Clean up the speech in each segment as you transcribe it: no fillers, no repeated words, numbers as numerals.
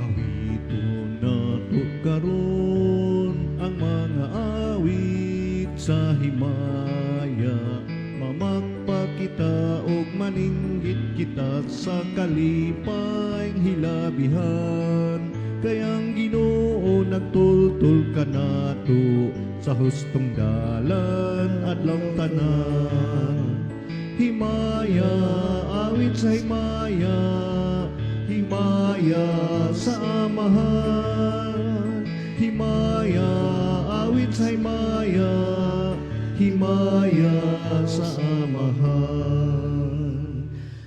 Awiton nato karon ang mga awit sa himaya. Mamakpa kita og maninggit kita sa kalipay hilabihan. Kay ang Ginoo nagtultol kanato sa hustong dalan adlaw tanan. Himaya, awit sa himaya, himaya sa Amahan. Himaya, awit sa himaya, himaya sa Amahan.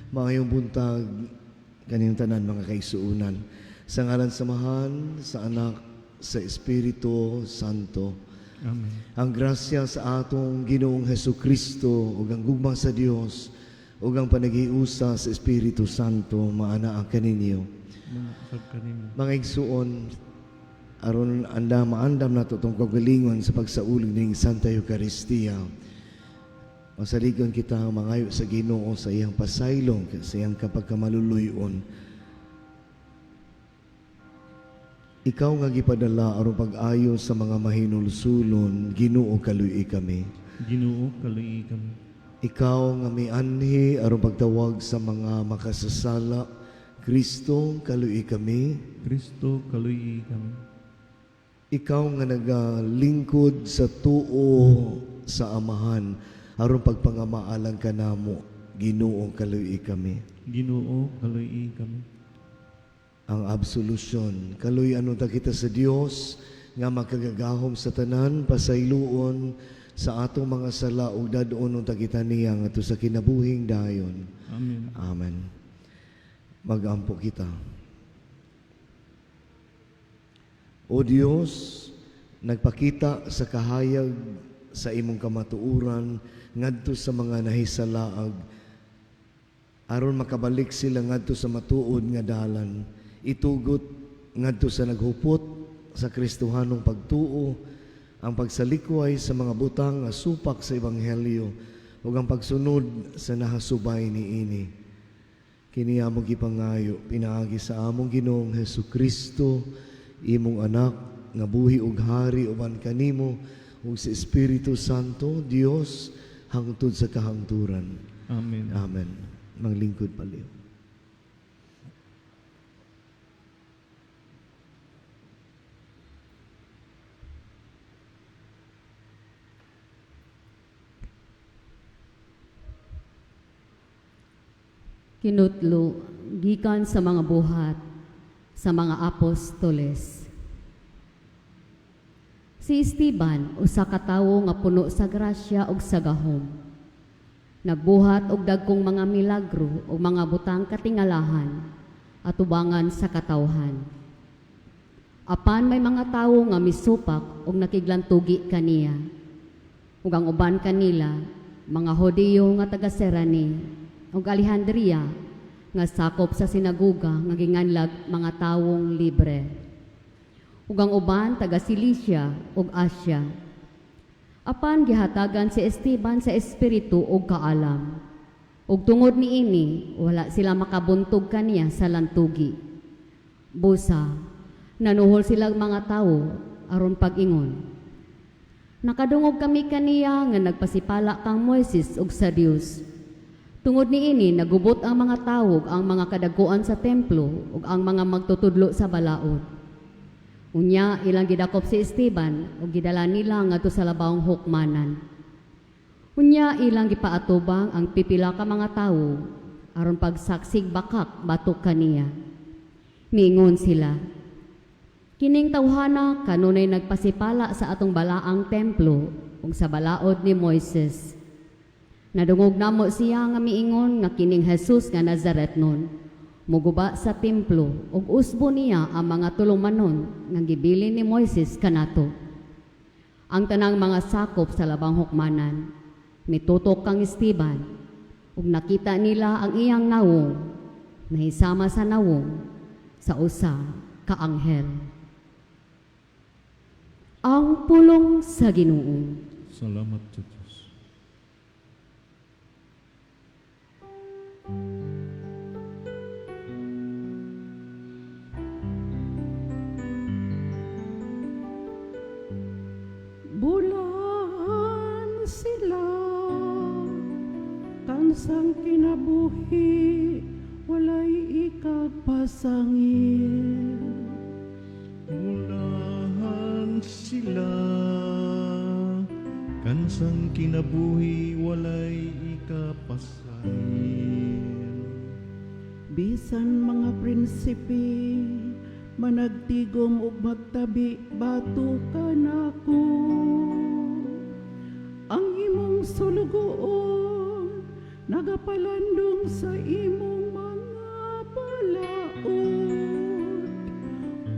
Maayong buntag kaninyong tanan, mga kaigsuonan. Sa ngalan sa Amahan, sa Anak, sa Espiritu Santo. Amen. Ang grasya sa atong Ginoong Hesus Kristo ug ang gugma sa Dios ug ang panaghiusa sa Espiritu Santo maanaa kaninyo. Mausab kanimo. Mga igsuon, aron anda maandam nato tong kaugalingon sa pagsaulog ning Santa Eucharistia, masaligon kita mangayo sa Ginoo sa iyang pasaylong, sa iyang kapagkamaluluyon. Ikaw nga gipadala aron pag-ayo sa mga mahinulsulon, Ginoo, kaluy kami. Ginoo, kaluyi kami. Ikaw nga mianhi aron pagtawag sa mga makasasala, Kristo, kaluy kami. Kristo, kaluyi kami. Ikaw nga nagalingkod sa tuo sa Amahan aron pagpangamaalang kanamo, Ginoo, kaluy kami. Ginoo, kaluyi kami. Ang absolution. Kaluy-an unta kita sa Dios nga makagagahom sa tanan, pasayloon sa atong mga sala ug dad-on unta kita niya ngadto sa kinabuhing dayon. Amen. Amen. Magampo kita. O Dios, nagpakita sa kahayag sa imong kamatuoran ngadto sa mga nahisalaag aron makabalik sila ngadto sa matuod nga dalan. Itugot ngadto sa naghupot sa Kristohanong pagtuo ang pagsalikway sa mga butang nga supak sa ebanghelyo ug ang pagsunod sa nahasubay niini. Kini among gipangayo pinaagi sa among Ginoong Hesus Kristo, imong anak, nga buhi ug hari uban kanimo ug sa Espiritu Santo, Dios, hangtod sa kahangturan. Amen. Amen. Manglingkod paliw. Kinutlo gikan sa mga Buhat sa mga Apostoles. Si Esteban, usa ka tawo nga puno sa grasya ug sa gahom. Nagbuhat og dagkong mga milagro ug mga butang katingalahan atubangan sa katawhan. Apan may mga tawo nga misupak ug nakiglantugi kaniya. Ug ang uban kanila, mga Hudiyo nga taga Cyrene ug Alejandria nga sakop sa sinaguga nga ginganlag Mga Tawong Libre. Ug ang uban taga Cilicia ug Asia. Apan gihatagan si Esteban sa espiritu ug kaalam. Ug tungod niini, wala sila makabuntog kaniya sa lantugi. Busa, nanuhol sila mga tawo aron pag-ingon: "Nakadungog kami kaniya nga nagpasipala kang Moises ug sa Dios." Tungod niini, nagubot ang mga tawo, ang mga kadaguan sa templo ug ang mga magtutudlo sa balaod. Unya ilang gidakop si Esteban ug gidala nila ngadto sa labawong hukmanan. Unya ilang gipaatubang ang pipila ka mga tawo aron pagsaksig bakak batok kaniya. Miingon sila, "Kining tawhana kanunay nagpasipala sa atong balaang templo ug sa balaod ni Moises. Nadungog namo siya nga miingon nga kining Jesus nga Nazaretnon muguba sa templo ug usbo niya ang mga tulumanon nga gibilin ni Moises kanato." Ang tanang mga sakop sa labang hukmanan mitutok kang Esteban ug nakita nila ang iyang nawong nahisama sa nawong sa usa ka anghel. Ang pulong sa Ginoo. Salamat sa Diyos. Kansang kinabuhi, walay ikapasangil. Bulahan sila, kansang kinabuhi walay ikapasangil. Bisan mga prinsipe, managtigom ug magtabi, bato kanako. Ang imong sulugoon, nagapalandong sa imong mga balaod.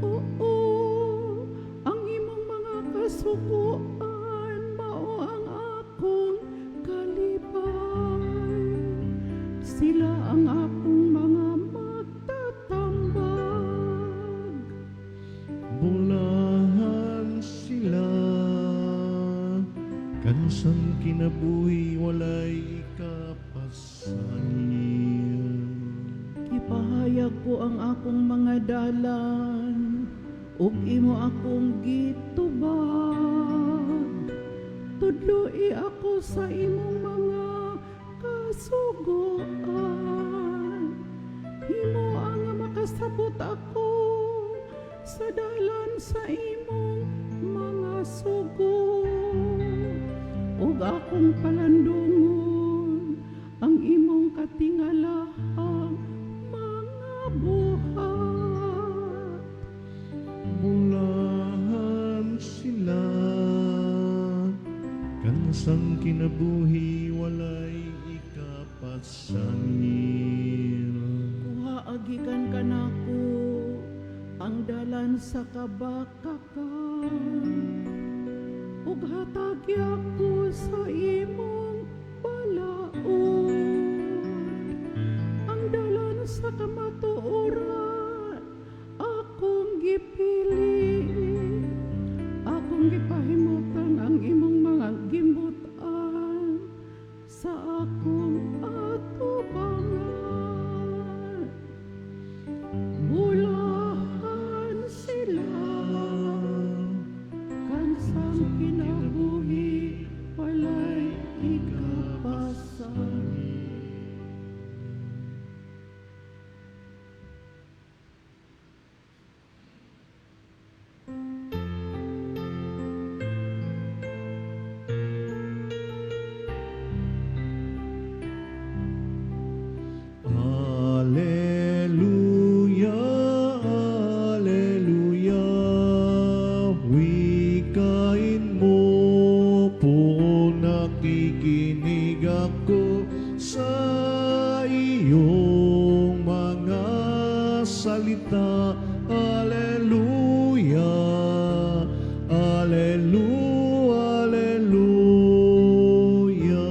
Oo, ang imong mga kasuguan, mao ang akong kalipay. Sila ang akong mga magtatambag. Bulahan sila, kansang kinabuhi walay ikapasangil. Gipahayag ko ang akong mga dalan, ug imo akong gitubag. Tudloi ako sa imong mga kasuguan. Himoa nga makasabot ako sa dalan sa imong mga sugo. Ug akong palandungon ang imong katingalahang mga buhat. Bulahan sila, kansang kinabuhi walay ikapasangil. Kuhaa gikan kanako ang dalan sa kabakakan, ug hatagi ako sa imong balaod. Ang dalan sa kamatuoran akong gipili, akong gipahimutan ang imong mga gimbut-an sa akong atubangan. Bulahan sila, kansang kinabuhi walay ikapasangil. Alleluia, Alleluia, wikain mo po, nakikinig ako sa iyong mga salita. Alleluia, Alleluia, Alleluia.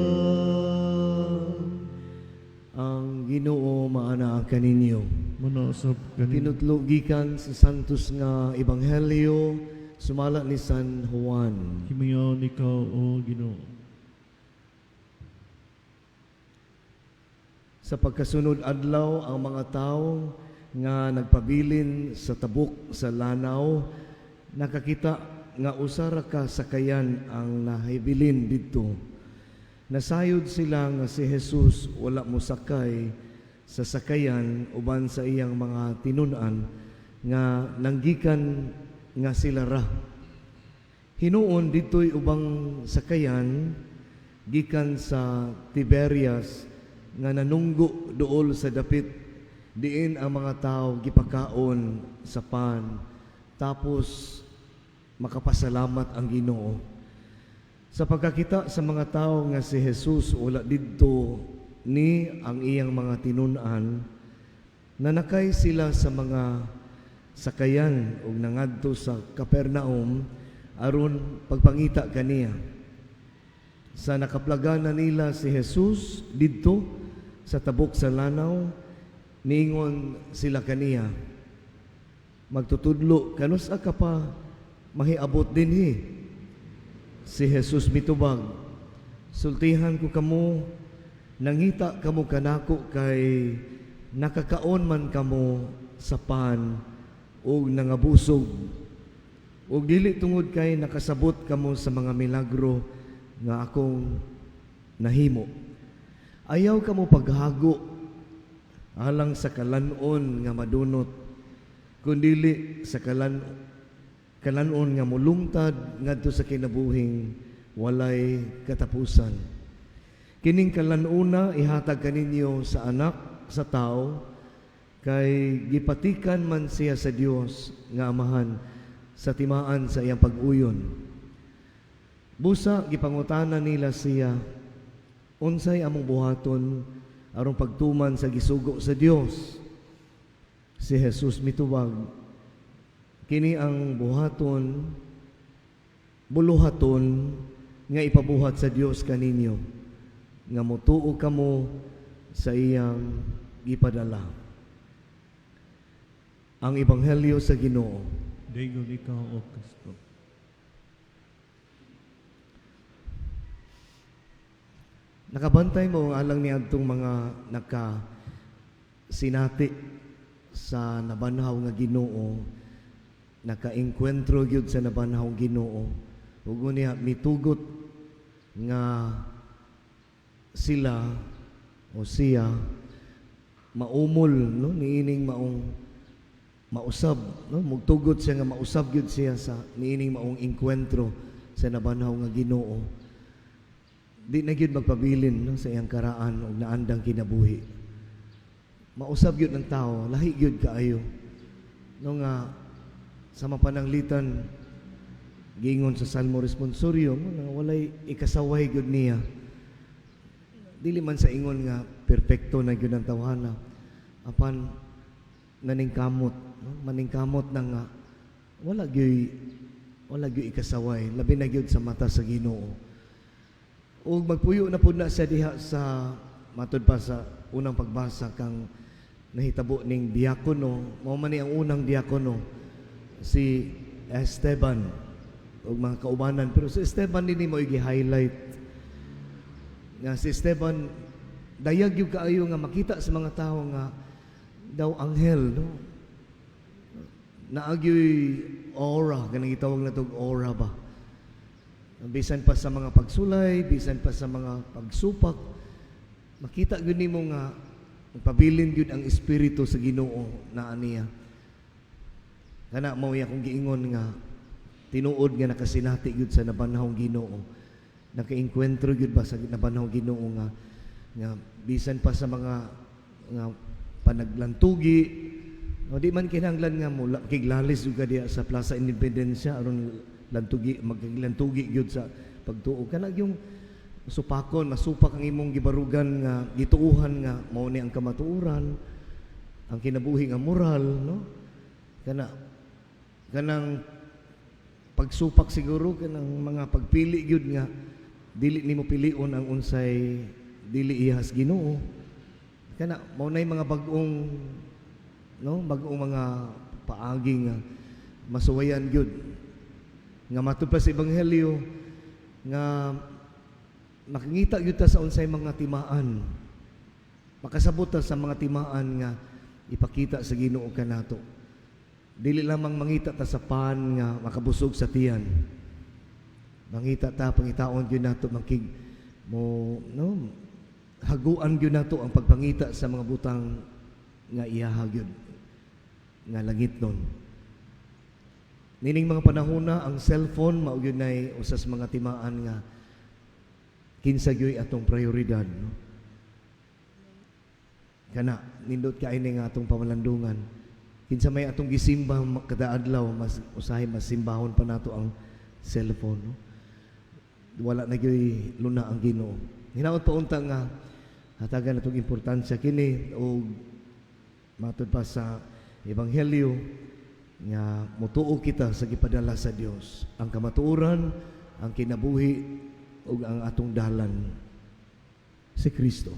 Ang Ginoo maana kaninyo. Maana sab kanimo. Tinutlo gikan sa Santos nga Ebanghelyo sumala ni San Juan. Himayaon ikaw, O Ginoo. Sa pagkasunod adlaw, ang mga tao nga nagpabilin sa tabok sa lanaw nakakita nga usa ra ka sakayan ang nahibilin didto. Nasayod sila nga si Jesus wala mosakay sa sakayan uban sa iyang mga tinun-an nga nanggikan nga sila ra. Hinuon didto'y ubang sakayan gikan sa Tiberias nga nanunggo duol sa dapit diin ang mga tao gipakaon sa pan tapos makapasalamat ang Ginoo. Sa pagkakita sa mga tao nga si Jesus wala didto ni ang iyang mga tinun-an, nanakay sila sa mga sakayan ug nangadto sa Capernaum aron pagpangita kaniya. Sa nakaplagan na nila si Jesus didto sa tabok sa lanaw, niingon sila kaniya, "Magtutudlo, kanus-a ka pa mahiabot dinhi?" Si Jesus mitubag, "Sultihan ko kamo, nangita kamo kanako kay nakakaon man kamo sa pan ug nangabusog, ug dili tungod kay nakasabot kamo sa mga milagro nga akong nahimo. Ayaw kamo paghago alang sa kalanon nga madunot, kundili sa kalanon nga mulungtad ngadto sa kinabuhing walay katapusan. Kining kalanuna ihatag kaninyo sa Anak sa Tao, kay gipatikan man siya sa Dios nga Amahan sa timaan sa iyang pag-uyon. Busa gipangutana nila siya, unsay among buhaton aron pagtuman sa gisugo sa Dios? Si Jesus mitubag, kini ang buhaton, buluhaton nga ipabuhat sa Dios kaninyo, nga motuo kamo sa iyang gipadala. Ang Ebanghelyo sa Ginoo. Dayon ikaw, O Kristo. Nakabantay mo ang alang niadtong mga nakasinati sa nabanhaw nga Ginoo, nakaengkwentro gyud sa nabanhaw Ginoo. Ug unya mitugot nga sila o siya maumol, no, niining maong mausab, no, mugtugot siya nga mausab gyud siya sa niining maong engkwentro sa nabanhaw nga Ginoo. Di na gyud magpabilin, no, sa iyang karaan og naandang kinabuhi. Mausab gyud ng tao, lahi gyud kaayo. No nga sa mapananglitan giingon sa Salmo Responsorio nga walay ikasaway gyud niya. Dili man sa ingon nga perpekto na gyud ang tawhana, apan naningkamot, no? Maningkamot na nga wala gyud ikasaway, labi na gyud sa mata sa Ginoo. Ug magpuyo na pud na siya diha sa matud pa sa unang pagbasa kang nahitabo ning diakono, mao man ni ang unang diakono si Esteban ug mga kaubanan. Pero si Esteban nini mo gi-highlight nga si Esteban dayag gyud kaayo nga makita sa mga tawo nga daw anghel, no? Naagyoy aura, kanang gitawag na tog aura ba. Bisan pa sa mga pagsulay, bisan pa sa mga pagsupak, makita gyud nimo nga pabilin gyud ang espiritu sa Ginoo na aniya. Kana mao iya akong giingon nga tinuod nga nakasinati gyud sa nabanhawng Ginoo. Nakaengkwentro gyud ba sa nabanhawng Ginoo nga bisan pa sa mga nga panaglantugi, no, di man kinahanglan nga mo kiglalis gyud ka diha sa Plaza Independencia aron lantugi, maglantugi gyud sa pagtuo. Kana yung supakon, masupak ang imong gibarugan nga gituohan nga mao ni ang kamatuoran, ang kinabuhi nga moral, no? Kana kanang pagsupak siguro kanang mga pagpili gyud nga dili nimo pilion ang unsay dili ihas Ginoo. Kana mao nay mga bag-ong, no, bag-ong mga paagi nga masuwayan gyud nga matud pa sa ebanghelyo nga makangita gyud ta sa unsay mga timaan, makasabot ta sa mga timaan nga ipakita sa Ginoo kanato. Dili lamang mangita ta sa pan nga makabusog sa tiyan, mangita ta, pangitaon gyud nato, makig mo, no, haguan gyud nato ang pagpangita sa mga butang nga iyaha gyud nga langit nun. Nining mga panahon na ang cellphone mao gyud nay usa sa mga timaan nga kinsa gyud atong prioridad, no? Kana nindot kay ni nga atong pamalandungan. Kinsa may atong gisimba kada adlaw, mas usahay mas simbahon pa nato ang cellphone, no? Wala na gyud luna ang Ginoo. Hinaot pa unta nga hatagan natong importansya kini og matud pa sa ebanghelyo nga motuo kita sa gipadala sa Dios, ang kamatuoran, ang kinabuhi ug ang atong dalan si Kristo.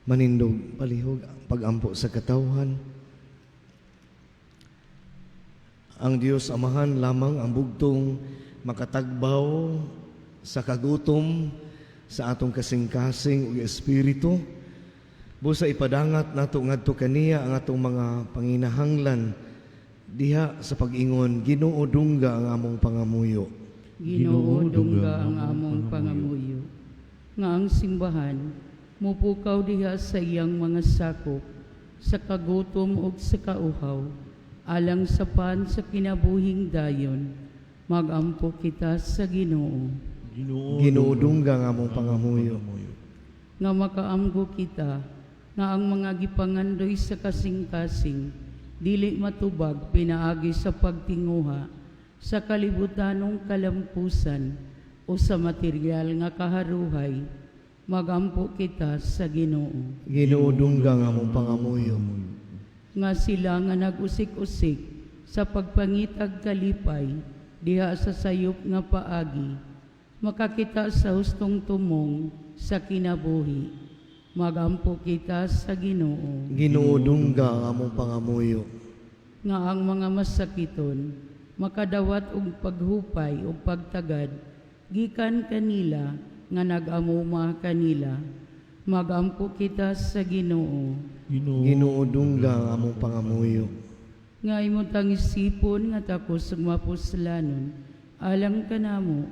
Manindog palihog ang pag-ampo sa katawhan. Ang Dios Amahan lamang ang bugtong makatagbaw sa kagutom sa atong kasing-kasing ug espiritu. Busa ipadangat nato ngadto kaniya ang atong mga panginahanglan diha sa pag-ingon, Ginoo, dungga ang among pangamuyo. Ginoo, dungga ang among pangamuyo. Nga ang simbahan mupukaw diha sa iyang mga sakop sa kagutom ug sa kauhaw alang sa pan sa kinabuhing dayon, magampo kita sa Ginoo. Ginoo, Ginoo, dungga ang among pangamuyo. Nga makaamgo kita nga ang mga gipangandoy sa kasing-kasing dili matubag pinaagi sa pagtinguha sa kalibutanong kalampusan o sa material nga kaharuhay, magampo kita sa Ginoo. Ginoo, dungga ang among pangamuyo. Nga sila nga nag-usik-usik sa pagpangitag kalipay diha sa sayop nga paagi makakita sa hustong tumong sa kinabuhi, magampo kita sa Ginoo. Ginoo, dungga ang among pangamuyo. Nga ang mga masakiton makadawat og paghupay ug pagtagad gikan kanila nga nag-amuma kanila, magampo kita sa Ginoo. Ginoo, Ginoo, dungga ang among pangamuyo. Nga imong tangisipon nga takos ug mapuslanon alang kanamo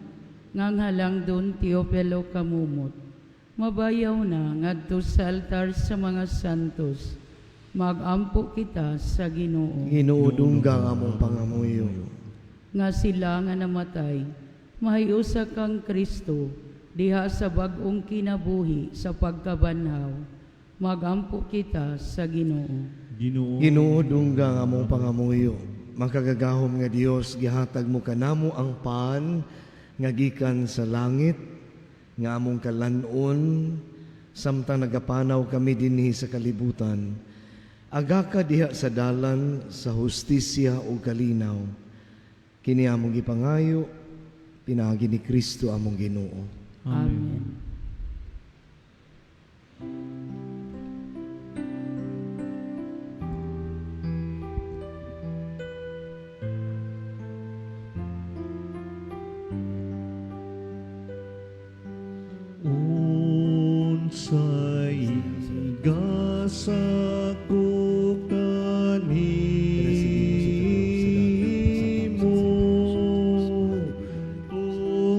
nga ang halangdon Teopelo Kamumot mabayaw na ngadto sa altar sa mga santos, magampo kita sa Ginoo. Ginoo, dungga ang among pangamuyo. Nga sila nga namatay mahiusa kang Kristo diha sa bag-ong kinabuhi sa pagkabanhaw, magampo kita sa Ginoo. Ginoo, Ginoo, dungga ang among pangamuyo. Makagagahom nga Dios, gihatag mo kanamo ang pan nga gikan sa langit nga among kalan-on samtang nagapanaw kami dinhi sa kalibutan. Agaka diha sa dalan sa hustisya ug kalinaw. Kini among gipangayo pinaagi ni Kristo among Ginoo. Amen. Unsay gasa ko kanimo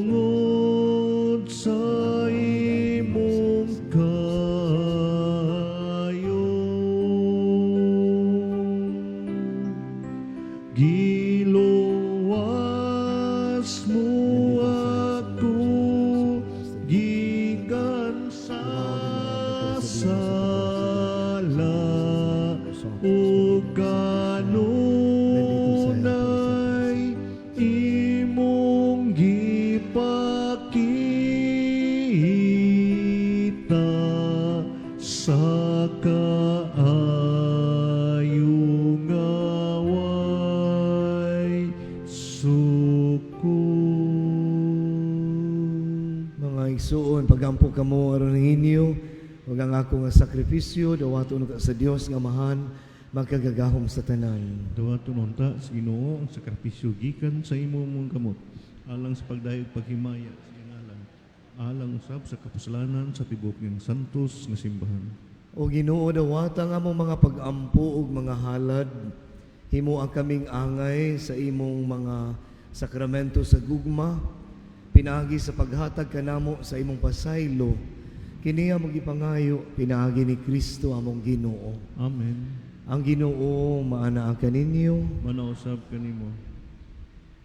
tungod sa imong kayo. Giluwas mo ako gikan sa sala ug kanunay imong gipakita sa kaayo nga way sukod. Mga igsuon, pagampo kamo aron ninyo ug ang ako nga sakripisyo dawaton unta sa Dios nga Amahan makagagahom sa tanan. Dawaton unta sa Ginoo ang sakripisyo gikan sa imo mong kamot alang sa pagdayeg paghimaya sa iyang ngalan, alang usab sa kapuslanan sa tibuok niyang santos nga simbahan. O Ginoo, dawata ang among mga pag-ampo ug mga halad. Himoa kaming angay sa imong mga sakramento sa gugma, pinaagi sa paghatag kanamo sa imong pasaylo. Kini among gipangayo pinaagi ni Kristo among Ginoo. Amen. Ang Ginoo maanaa kaninyo. Manausab kanimo.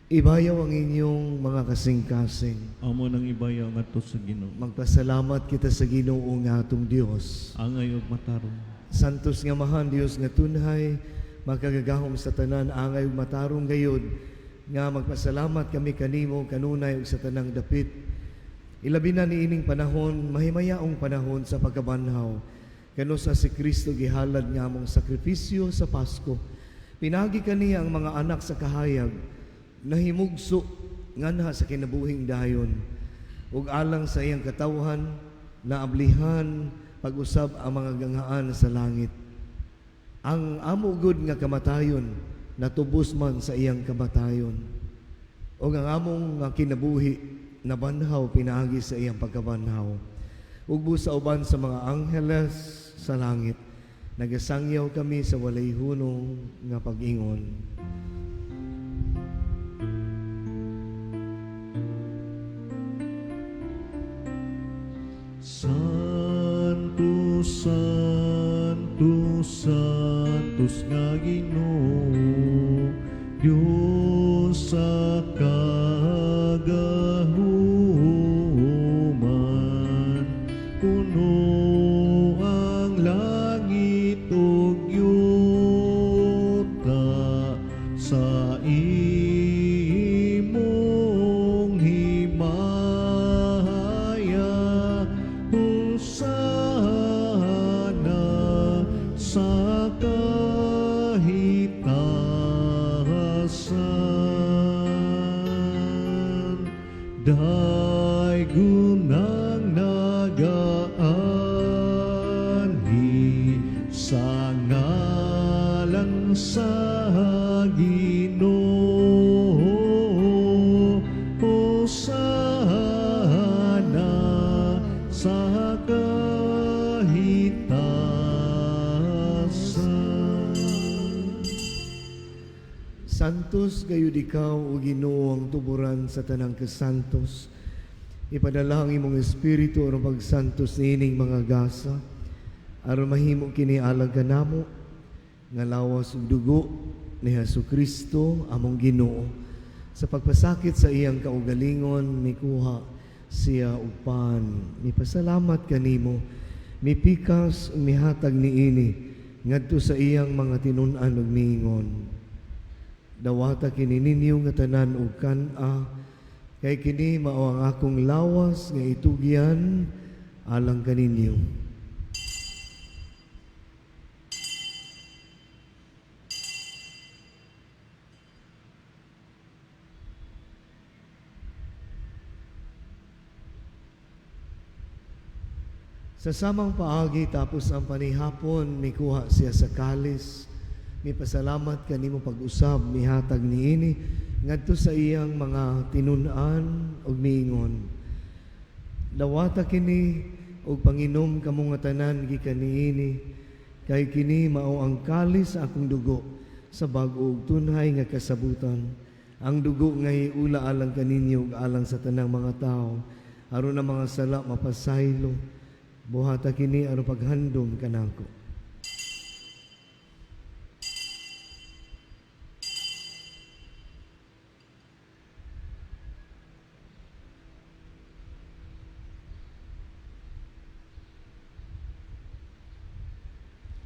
Ibayaw ang inyong mga kasing-kasing. Amo nang ibayaw ngadto sa Ginoo. Magpasalamat kita sa Ginoo nga atong Dios. Angay ug matarong. Santos nga Amahan, Dios nga tunhay, makagagahom sa tanan, angay ug matarong gayod, nga magpasalamat kami kanimo kanunay ug sa tanang dapit. Ilabi na niining panahon, mahimayaong panahon sa pagkabanhaw. Kano sa si Kristo gihalad nga among sakripisyo sa Pasko. Pinagi kaniya ang mga anak sa kahayag, nahimugso nganha sa kinabuhing dayon. Ug alang sa iyang katawhan, naablihan pag-usab ang mga ganghaan sa langit. Ang amo gud nga kamatayon natubos man sa iyang kamatayon. Ug ang among nga kinabuhi nabanhaw pinaagi sa iyang pagkabanhaw. Ug sa uban sa mga angheles sa langit, nagasangyaw kami sa walay hunong nga pag-ingon. Santo, Santo, Santos nga Ginoo, Dios sa kagahuman, puno ang langit ug yuta sa imong himaya. Hosana sa kahitasan. Daygunang nagaanhi sa ngalan sa Ginoo. Hosana sa kahitasan. Santos gayud ikaw o Ginoo ang tuburan sa tanang kasantos. Ipadala ang imong espiritu aron pagsantos niining mga gasa aron mahimo kini alang kanamo nga lawas ug dugo ni Hesus Kristo among Ginoo. Sa pagpasakit sa iyang kaugalingon mikuha siya og pan. Mipasalamat kanimo, mipikas ug mihatag niini ngadto sa iyang mga tinun-an ug miingon: Dawata kini ninyo nga tanan og kan-a, kay kini mao ang akong lawas nga itugyan alang kaninyo. Sa samang paagi tapos ang panihapon, mikuha siya sa kalis, mipasalamat kanimo pag-usab, mihatag niini ngadto sa iyang mga tinun-an ug miingon: Dawata kini ug panginom kamo nga tanan gikan niini, kay kini mao ang kalis sa akong dugo sa bag-o ug tunhay nga kasabutan. Ang dugo nga hiula alang kaninyo ug alang sa tanang mga tawo aron ang mga sala mapasaylo. Buhata kini aron paghandom kanako.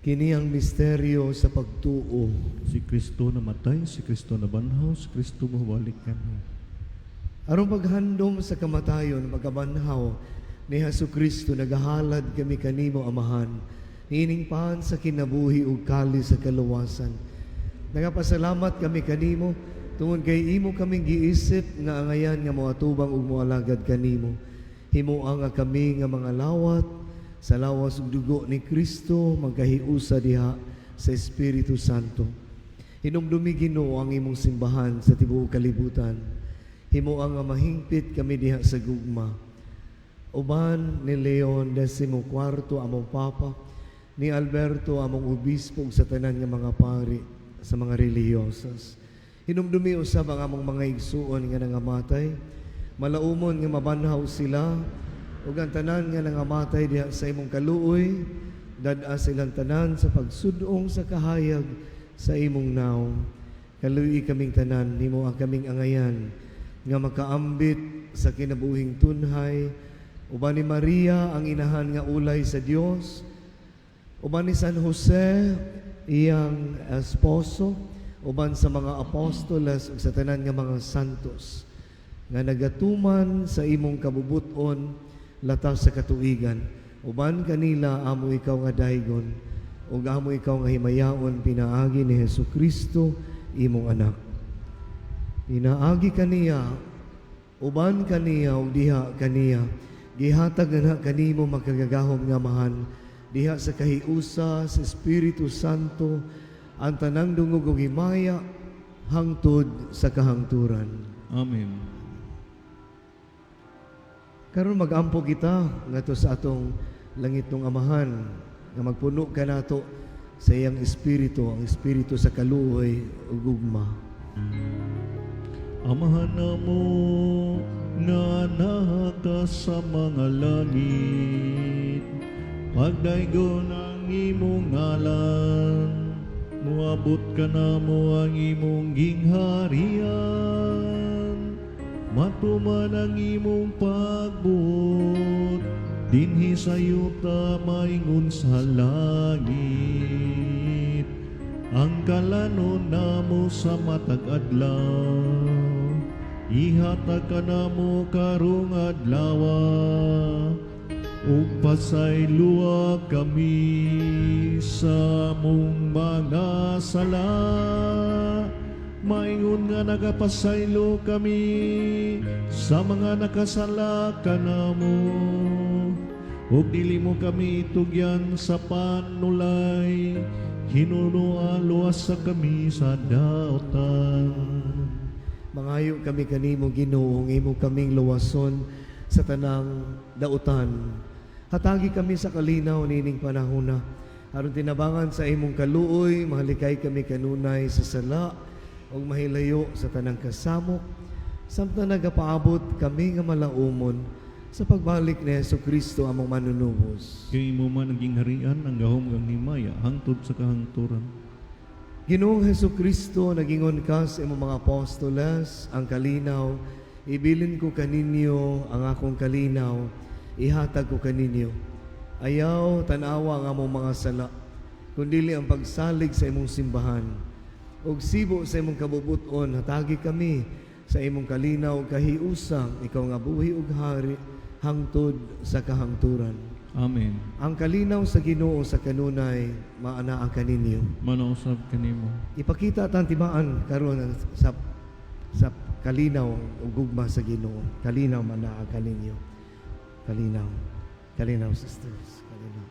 Kini ang misteryo sa pagtuo. Si Kristo namatay, si Kristo nabanhaw, si Kristo mobalik kanhi. Aron paghandom sa kamatayon, pagkabanhaw ni Hesus Kristo, nagahalad kami kanimo, Amahan, niining pan sa kinabuhi ug kalis sa kaluwasan. Nagapasalamat kami kanimo tungod kay imo kaming giisip nga angayan nga moatubang ug moalagad kanimo. Himoa nga kami nga mga lawat sa lawas ug dugo ni Kristo magkahiusa diha sa Espiritu Santo. Hinumdumi, Ginoo, ang imong simbahan sa tibuok kalibutan. Himoa nga mahingpit kami diha sa gugma. Uban ni Leon XIV among Papa, ni Alberto among obispo ug sa tanan nga mga pari sa mga reliyosas. Hinumdumi usab ang among mga igsuon nga nangamatay, malaumon nga mabanhaw sila, ug ang tanan nga nangamatay diha sa imong kaluoy, dad-a silang tanan sa pagsudong sa kahayag sa imong nawong. Kaluoyi kaming tanan, himo ang kaming angayan nga makaambit sa kinabuhing tunhay, uban ni Maria ang inahan nga ulay sa Dios, uban ni San Jose iyang esposo, uban sa mga apostoles ug sa tanan nga mga santos nga nagatuman sa imong kabubuton latas sa katuigan. Uban kanila amo ikaw nga daygon ug amo ikaw nga himayaon pinaagi ni Hesus Kristo imong anak. Pinaagi kaniya, uban kaniya ug diha kaniya, gihatag na kanimo makagagahom nga Amahan diha sa kahiusa sa Espiritu Santo ang tanang dungog ug himaya hangtod sa kahangturan. Amen. Karon mag-ampo kita ngadto sa atong langitnong Amahan nga magpuno kanato sa iyang espiritu, ang espiritu sa kaluoy ug gugma. Amahan namo nga naa ka sa mga langit, pagdaygon ang imong ngalan, muabot kanamo ang imong gingharian, matuman ang imong pagbuot dinhi sa yuta maingon sa langit. Ang kalanon namo sa matag adlaw, ihatag kanamo karong adlaw, ug pasayloa kami sa among mga sala, maingon nga nagapasaylo kami sa mga nakasala kanamo, ug dili mo kami itugyan sa panulay, hinunoa luwasa kami sa daotan. Mangayo kami kanimo, Ginoo, nga imo kaming luwason sa tanang dautan. Hatagi kami sa kalinaw nining panahona aron tinabangan sa imong kaluoy, mahalikay kami kanunay sa sala ug mahilayo sa tanang kasamok, samtang nagapaabot kami nga malaumon sa pagbalik ni Hesus Kristo among manunubos. Kay imo man ang gingharian, ang gahom ug ang himaya hangtod sa kahangturan. Ginoong Hesus Kristo, nagingon ka sa imong mga apostoles, ang kalinaw, ibilin ko kaninyo ang akong kalinaw, ihatag ko kaninyo. Ayaw tanawa ang among mga sala, kundili ang pagsalig sa imong simbahan. Ug sibo sa imong kabubuton, hatagi kami sa imong kalinaw kahiusa, ikaw nga buhi ug hari, hangtod sa kahangturan. Amen. Ang kalinaw sa Ginoo sa kanunay, maanaa kaninyo. Manausab kanimo. Ipakita atang timaan karon sa kalinaw ug gugma sa Ginoo. Kalinaw manaa kaninyo. Kalinaw. Kalinaw, sisters. Kalinaw.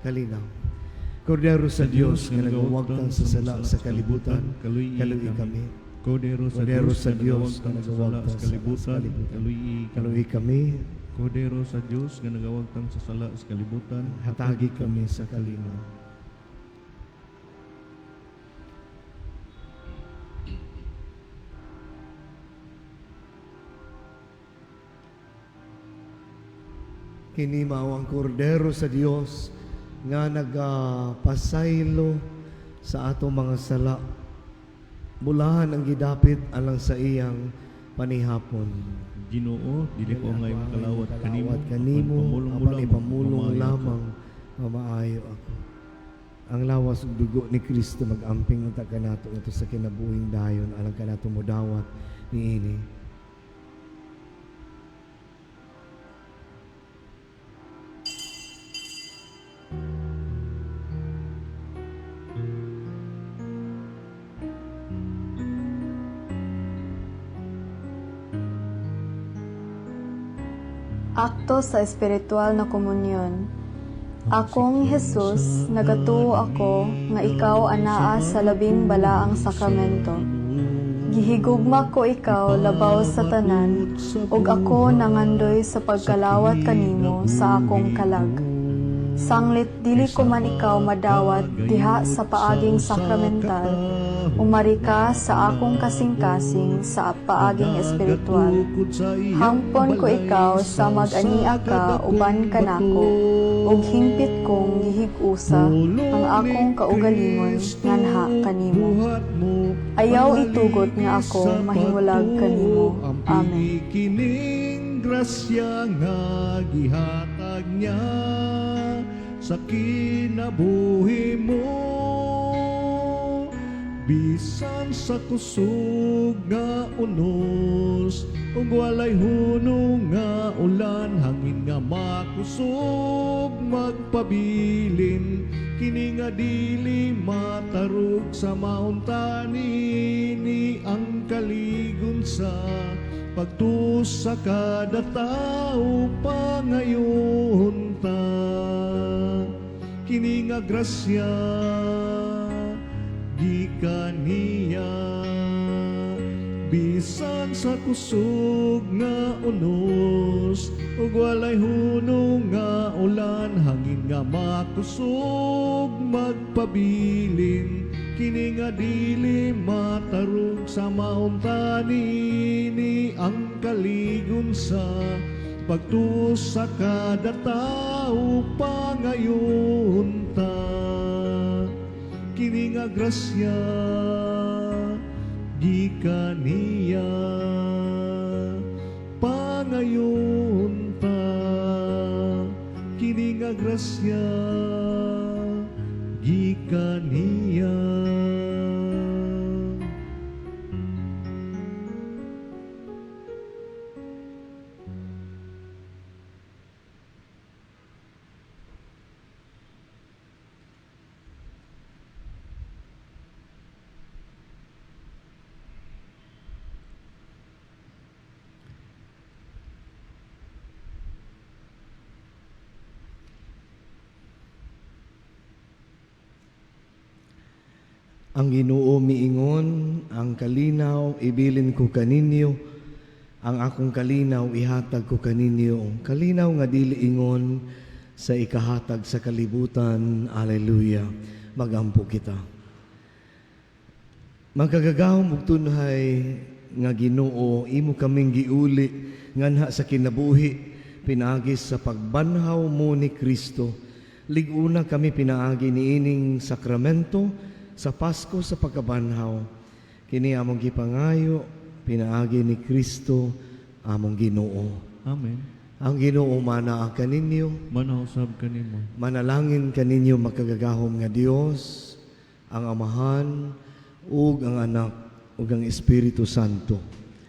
Kalinaw. Kordero sa Dios nga nagawagtang sa sala sa kalibutan, kaluy kaluy kami. Kordero sa Kordero Dios sa nga Dios nga nagawagtang sa sala nagawagtang sa sa kalibutan, kalibutan, kaluy kami. Kaluy kami. Kordero sa Dios nga nagawagtang sa sala sa kalibutan, Hatagi kami sa kalinaw. Kini mao ang kordero sa Dios nga nagapasaylo sa atong mga sala. Bulahan ang gidapit alang sa iyang panihapon. Ginoo, dili ko angay makalawat kanimo, Kalawat kanimo, apan apan ipamulong mamaayo ako. lamang, mamaayo ako. Ang lawas ug dugo ni Kristo mag-amping unta kanato ngadto sa kinabuhing dayon alang kanato modawat niini. Akto sa espiritual na komunyon. Akong Jesus, nagatuo ako nga ikaw anaa sa labing balaang sakramento. Gihigugma ko ikaw labaw sa tanan, ug ako nangandoy sa pagkalawat kanimo sa akong kalag. Sanglit dili ko man ikaw madawat diha sa paaging sakramental, umari ka sa akong kasing-kasing sa paaging espiritual. Hangpon ko ikaw sa mag-ania ka uban kanako, ug hingpit kong gihig-usa ang akong kaugalingon nganha kanimo. Ayaw itugot nga ako mahimulag kanimo. Amen. Kining grasya nga gihatag niya sa kinabuhi mo, bisan sa kusog nga unos ug walay hunong nga ulan, hangin nga makusog magpabilin, kini nga dili matarog sa mauntani ni ang kaligon sa pagtuos sa kada tao pangayon ta. Kini nga grasya gikan niya bisan Bisan sa kusog nga unos ug walay hunong nga ulan, hangin nga makusog magpabilin, kini nga dili matarog sa maunta niini ang kaligon sa pagtuo sa kada tao pangayon ta. Kini nga grasya gikan niya, pangayon ta. Kini nga grasya gikan niya. Ang Ginoo miingon, ang kalinaw ibilin ko kaninyo, ang akong kalinaw ihatag ko kaninyo. Kalinaw nga dili ingon sa ikahatag sa kalibutan. Alleluia. Magampo kita. Magkagagahom ug tunhay nga Ginoo, imo kaming giuli nganha sa kinabuhi pinaagi sa pagbanhaw mo ni Kristo. Lig-una kami pinaagi niining sakramento sa Pasko sa pagkabanhaw. Kini among gipangayo pinaagi ni Kristo among Ginoo. Amen. Ang Ginoo manaa kaninyo, Manausab kanimo. Manalangin kaninyo makagagahom nga Dios, ang Amahan ug ang Anak ug ang Espiritu Santo.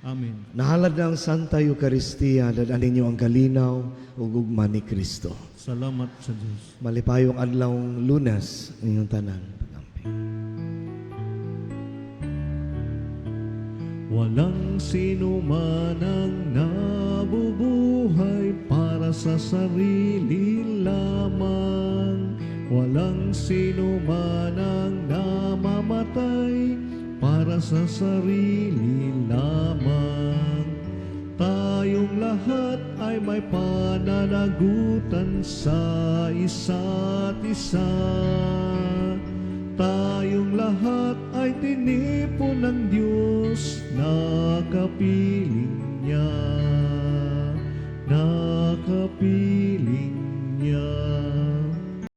Amen. Nahalad na ang Santa Eucharistia, dad-an ninyo ang kalinaw ug ugma ni Kristo. Salamat sa Dios. Malipayong adlawng Lunes inyong tanan. Pag-amping. Walang sino man ang nabubuhay para sa sarili lamang. Walang sino man ang namamatay para sa sarili lamang. Tayong lahat ay may pananagutan sa isa't isa. Tayong lahat ay tinipon ng Diyos na kapiling niya, na kapiling